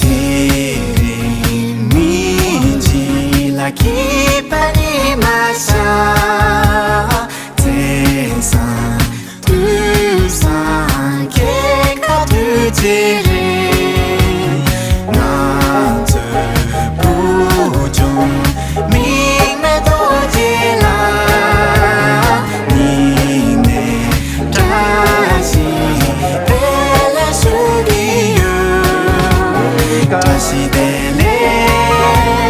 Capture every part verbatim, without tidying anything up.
དེ་རིང་མི་གཅིག་ལ་སྐྱིད་པ་ཉི་མ་ཤར། བརྩེ་བཟང་དུས་བཟང་སྐྱེ་རྒ་དུས་གཅིག་རེད། ང་ཚོའི་བུ་ཆུང་མིག་མེད་རྡོ་རྗེ་ལགས། སྙིང་ནས་བཀྲ་ཤིས་བདེ་ལེགས་ཞུ་གི་ཡོད། བཀྲ་ཤིས་བདེ་ལེགས་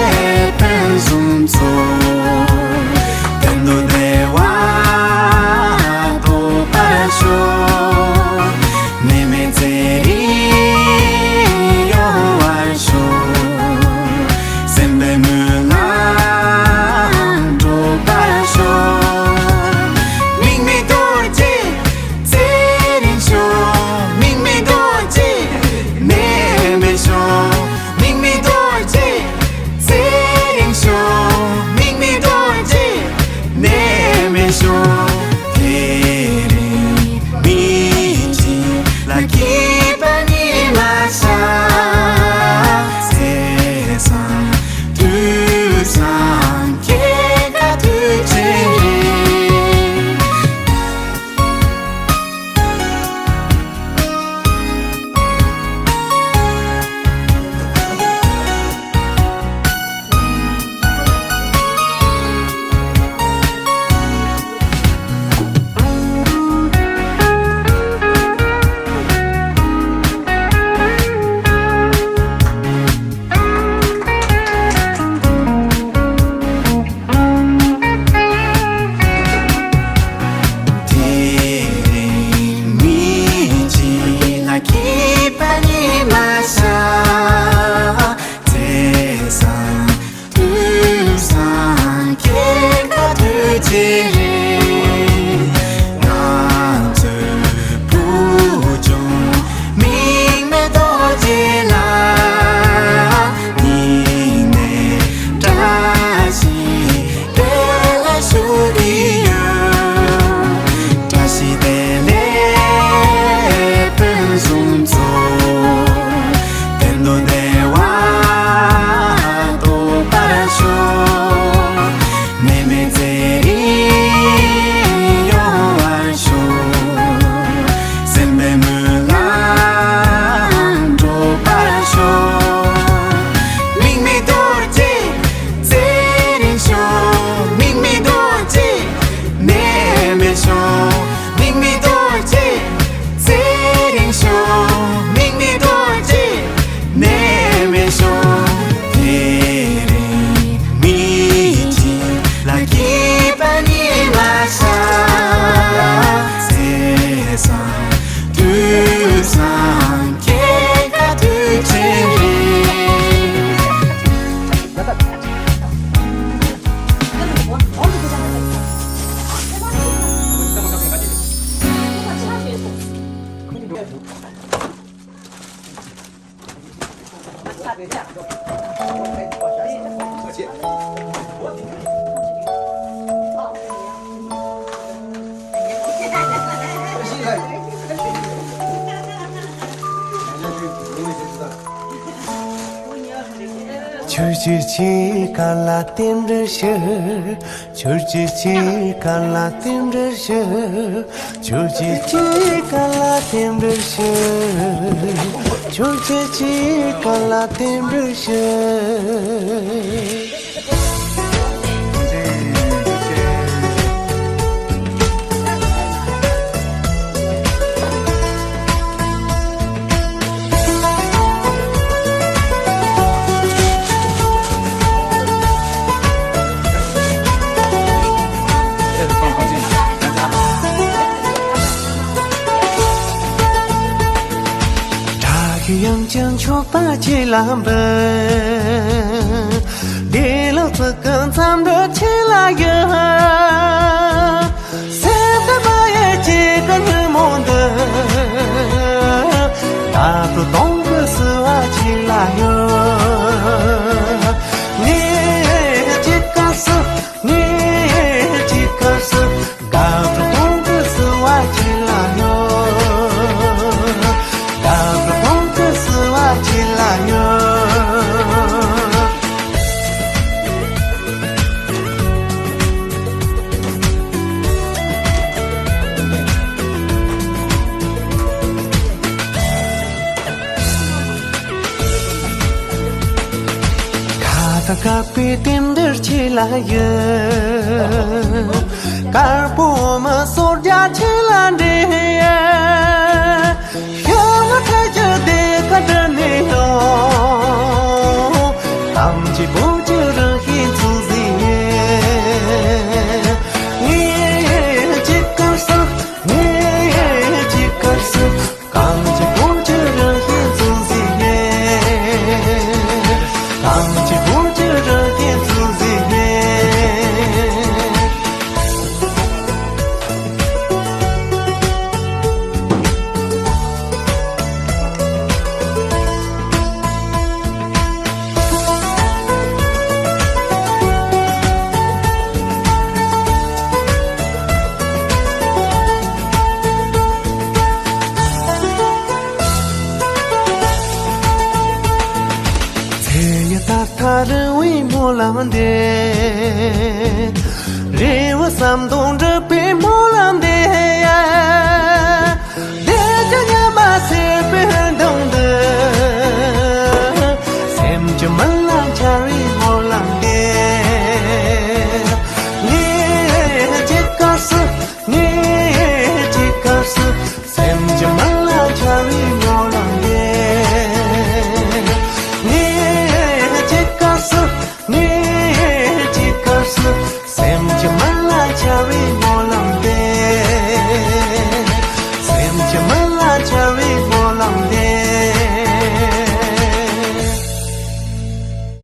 ཕུན་སུམ་ཚོགས། དོན་དུ་བདེ་བ་ཐོབ་པར་ཤོག། ནད་མེད་ཚེ་རིང་ཡོང་བར་ཤོག། སེམས་པའི་སྨོན་ལམ་འགྲུབ་པར་ཤོག། མིག་མེད་རྡོ་རྗེ་ཚེ་རིང་ཤོག། མིག་མེད་རྡོ་རྗེ་ནད་མེད་ཤོག། མིག་མེད་རྡོ་རྗེ་ཚེ་རིང་ཤོག། མིག་མེད་རྡོ་རྗེ་ནད་མེད་ཤོག། དེ་རིང་མི་གཅིག་ལ་སྐྱིད་པ་ཉི་མ་ཤར། བརྩེ་བཟང་དུས་བཟང་སྐྱེ་རྒ་དུས་གཅིག་རེད། དེ་རིང་མི་གཅིག་ལ་སྐྱིད་པ་ཉི་མ་ཤར། བརྩེ་བཟང་དུས་བཟང་སྐྱེ་རྒ་དུས་གཅིག་རེད། ང་ཚོའི་བུ་ཆུང་མིག་མེད་རྡོ་རྗེ་ལགས། སྙིང་ནས་བཀྲ་ཤིས་བདེ་ལེགས་ཞུ་གི་ཡོད། བཀྲ་ཤིས་བདེ་ལེགས་ཕུན་སུམ་ཚོགས། དོན་དུ་བདེ་བ་ཐོབ་པར་ཤོག། ནད་མེད་ཚེ་རིང་ཡོང་བར་ཤོག། སེམས་པའི་སྨོན་ལམ་འགྲུབ་པར་ཤོག། མིག་མེད་རྡོ་རྗེ་ཚེ་རིང་ཤོག། མིག་མེད་རྡོ་རྗེ་ནད་མེད་ཤོག། མིག་མེད་རྡོ་རྗེ་ཚེ་རིང་ཤོག། མིག་མེད་རྡོ་རྗེ་ནད་མེད་ཤོག། དེ་རིང་མི་གཅིག་ལ་སྐྱིད་པ་ཉི་མ་ཤར། བརྩེ་བཟང་དུས་བཟང་སྐྱེ་རྒ་དུས་གཅིག་རེད། ཆུ་ཆུ་ཆུ་ཀ་ལ་རྟེན་འབྲེལ་ཞུ། ཆུ་ཆུ་ཆུ་ཀ་ལ་རྟེན་འབྲེལ་ཞུ། ཆུ་ཆུ་ཆུ་ཀ་ལ་རྟེན་འབྲེལ་ཞུ། ཆུ་ཆུ་ཆུ་ཀ་ལ་རྟེན་འབྲེལ་ཞུ། དབྱངས་ཅན་མཆོག་པ་ཁྱེད་ལ་འབུལ། བདེ་ལེགས་ཚིག་གི་འཚམས་འདྲི་ཁྱེད་ལ་ཡོད། སེམས་ཀྱི་མ་ཡལ་ཁྱེད་ཀྱི་ཉིན་མོ་འདི། ད་དུང་གཏོང་གི་བསུ་བ་ཁྱེད་ལ་ཡོད། ངས་ཁྱེད་ཀ་བསུ། ངས་ཁྱེད་ཀ་བསུ། དགའ་སྤྲོ་གཏོང་གི་བསུ་བ་ཁྱེད་ལ་ཡོད། དགའ་སྤྲོ་གཏོང་གི་བསུ་བ་ཁྱེད་ལ་ཡོད། ཁ་ཏ་ཁ་པའི་རྟེན་འབྲེལ་ཁྱེད་ལ་ཡོད། དཀར་པོ་མི་སོར་རྒྱ་ཁྱེད་ལ་འདྲེན། ཤ་མ་ཁ་རྒྱུ་དེ་ཁ་འདྲ་ནས་ཡོང་། ཐམས་ཅད་བོད་ཀྱི་རང་བཞིན་ཚུལ་ཟིན་ངས་ཅི་དཀར་སོ། ངས་ཅི་དཀར་སོ། གང་ཅི་བོད་ཀྱི་རང་བཞིན་ཚུལ་ཟིན་ངས། གང་ཅི་བོད་ཀྱི་རང་བཞིན་ཚུལ་ཟིན་ངས། ཚེ་ཡི་ད་ལྟ་རིང་བའི་སྨོན་ལམ་འདེབས། རེ་བ་བསམ་དོན་འགྲུབ་པའི་